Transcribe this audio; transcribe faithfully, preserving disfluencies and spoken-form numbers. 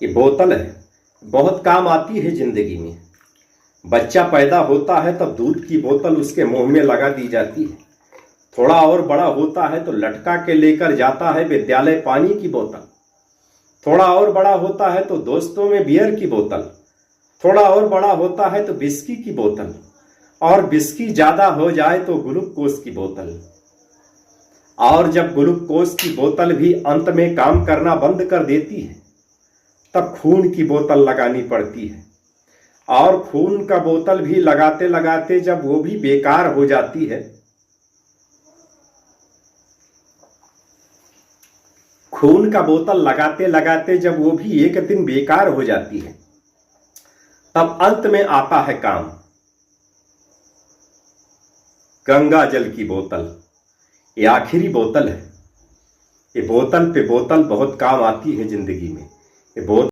ये बोतल है, बहुत काम आती है जिंदगी में। बच्चा पैदा होता है तब दूध की बोतल उसके मुंह में लगा दी जाती है। थोड़ा और बड़ा होता है तो लटका के लेकर जाता है विद्यालय पानी की बोतल। थोड़ा और बड़ा होता है तो दोस्तों में बियर की बोतल। थोड़ा और बड़ा होता है तो विस्की की बोतल। और विस्की ज्यादा हो जाए तो ग्लूकोज की बोतल। और जब ग्लूकोज की बोतल भी अंत में काम करना बंद कर देती है, तब खून की बोतल लगानी पड़ती है। और खून का बोतल भी लगाते लगाते जब वो भी बेकार हो जाती है, खून का बोतल लगाते लगाते जब वो भी एक दिन बेकार हो जाती है, तब अंत में आता है काम, गंगा जल की बोतल। ये आखिरी बोतल है। ये बोतल पे बोतल बहुत काम आती है जिंदगी में। ये बोतल